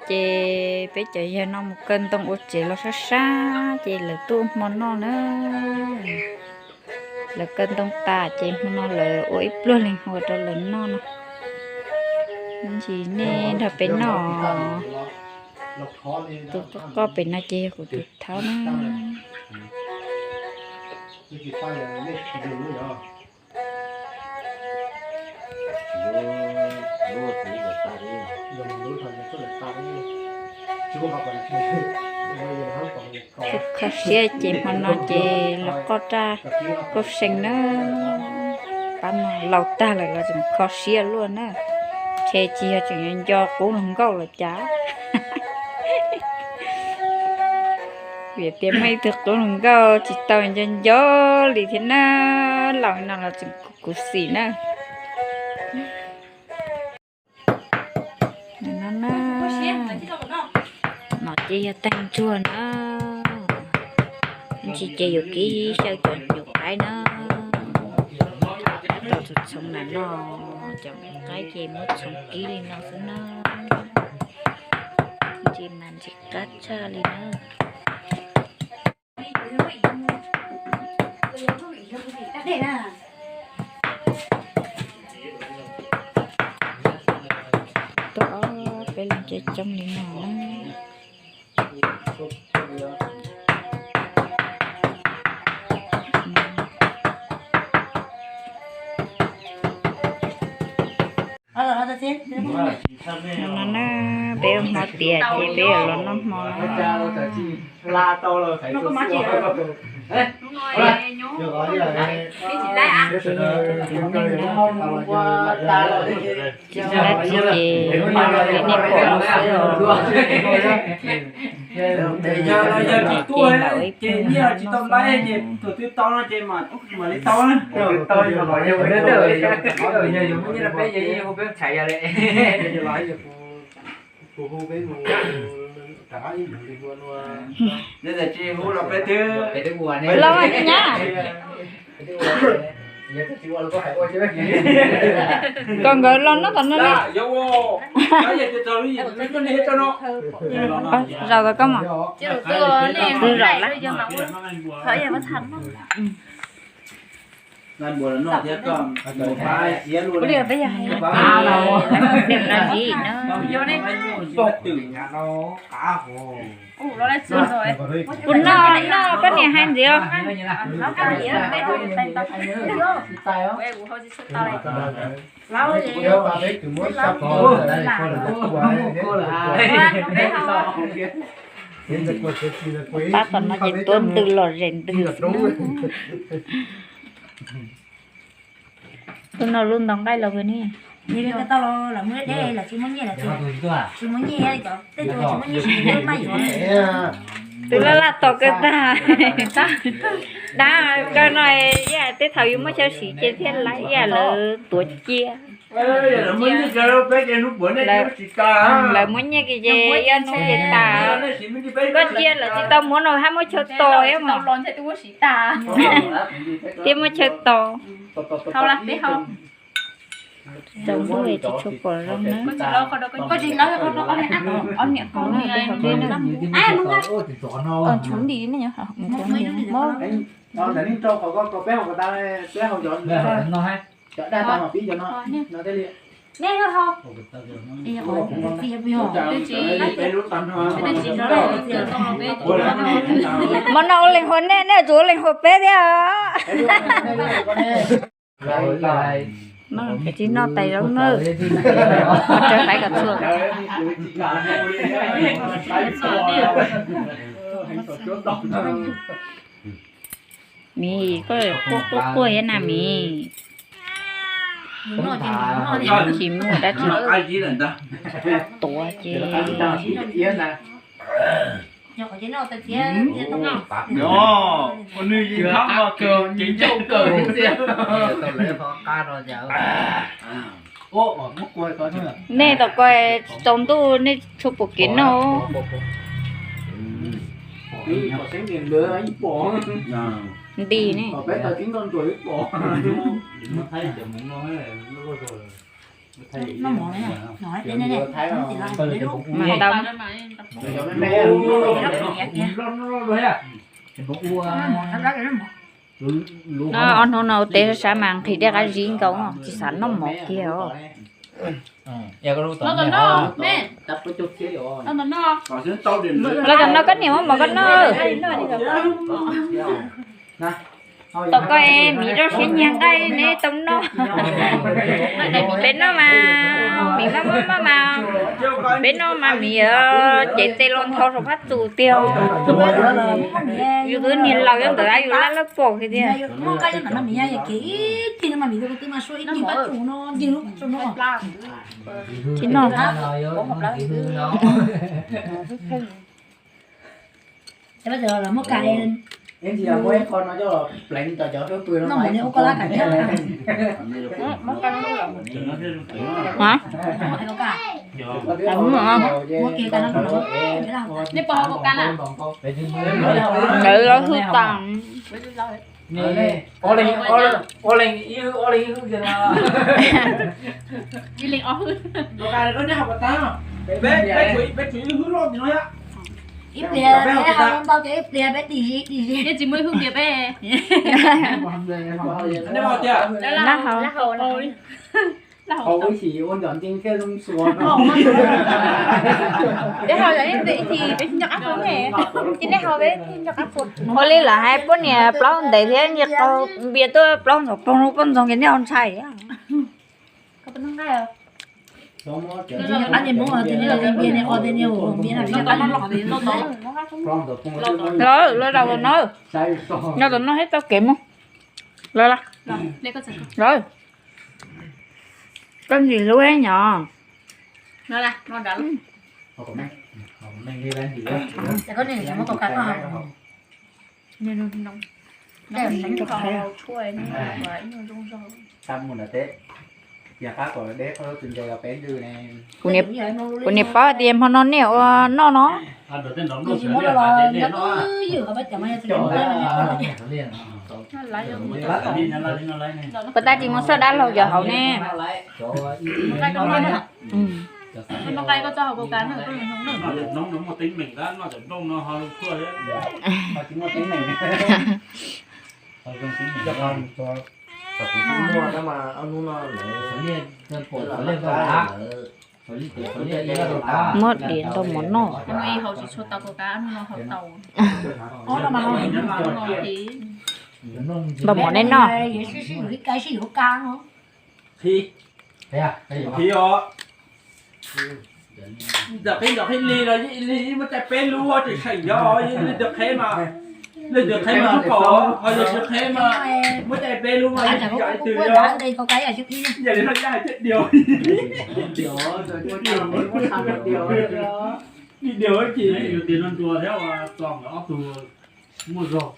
Ces peb cov yawg no mus kaw ntoo ua tsev los sab sab ces lawv tuaj hmo no na. Lawv kaw ntoo tas ces hmo no lawv ua ib pluag leeg hua rau lawv noj no. Ntsis nej nrog peb noj. Tus qoj qoj pem no ces yog kuv tus thaub na. Kho siab ces hmo no ces los qoj raj kauj see na. Pab no laus tag lawm los tseem kho siab luaj na. Ntshe tsis yog tseem nco qub hluas nkauj los cas. Vim tias muaj ib tug qub hluas nkauj tsis tau nco nco li thiab na. Laus no los tseem kuv xim na. No na, no ces yog teeg ntsuag na. Ntsis ces yuav kib xyaw cov nyuam qaib na. Tau txhoov txhoov na no, cov nyuam qaib ces muab txhoov kib li no xwb na. Ntsis mas ntsis qab tshaj li na. Tuaj ob peb leeg coob coob li no na. No na, peb ua hmo tiam ces peb yuav los noj hmo no. Tsis dab tsi ces nej pom no xwb os. Ces lam ua ib pliag no xwb. Los nyab, kom nkawd los noj tom no li. Zaum tau koj mas. Zaum lawm. Kuv noj, noj koj niam hais ntxiv os. Pab tom no ces tuav ntws los zem ntws xwb. Tus no lub ntoo nqaij los kawg ne. Tsis muaj nyiaj, tsis muaj nyiaj, tej tus tsis muaj nyiaj, tsis muaj nyiaj, tsis muaj nyiaj. Tus laj laj tos kawg tag. Dab kawg no, ib yam tej thaum yus muaj chaw siv ces thiaj li ib yam lawv tuav cia. Lawv muaj nyiaj ces yog hnub ces tas. Koj cia lawv tsis tau muab no hab muab chaw tos thiab mas. Thiab muab chaw tos. Tsaus ntuj tsis tshua pom zoo na. Mas no ua leej hua nej, nej tsuas ua leej hua peb thiab. Kav tsij noj tais zaub nawb. Rau tais kom txhua. Miv, koj quaj quaj quaj thiab na miv. Tsis muaj dab tsi tuav ces. Nej tom ko tsis tsaus ntuj nej tshua pom kev noj. Nti ne. Noj mov ne, noj hais tias ne, ne, noj tim lawv hais tias lub. Mas tau. No ob hnub no ua teb sab sab mas nqhis dej qab zib nkaus, tsis xav noj mov kiag os. Los kom no koj niam muab mov koj noj. Tau koj miv rau siab nyiag nqaij neb tau noj. Peb noj mas miv maj maj maj mas, peb noj mas miv ces tes los ntho saum phab txus tiag. Yus twb niag laus nyob ntawd yus laj laj pom kiag tiag. Tsis noj. Muab ka, no ua koj lab kam thiab. Ntawd los hwj tas. Ib pliag peb hau ntau ces ib pliag peb dim zis dim zis. Tsis muaj ib hwj npias peb. Lab hau. Ua li lawv hais poj niam plaub ntev thiab nyias qau npias tuaj plaub ntxoov poog lub poj ntxoog ces nej ho ntshai. Lawv, lawv zaum no, nyob tom no thiab txoj kev mus. Lawv, lawv, koj ntxim hlub nyom. Kuv niam paub tias hmo no nej ua noj no. Puas tau tsis mus soj dab laug cov hauv ne? Muab diav ntau mov noj. Npam mov nej noj. Ntawm qhib ntawm qhib li los li muab cai peb lub tseem seem yog li tus qheb mas, li tus qheb mas lub kaum ho yog tus qheb mas muab cai peb lub mas yog ib tug yog li no yaj hais tias dios, dios ces yus tias no ntua thiab ua txog ob tug muaj zog.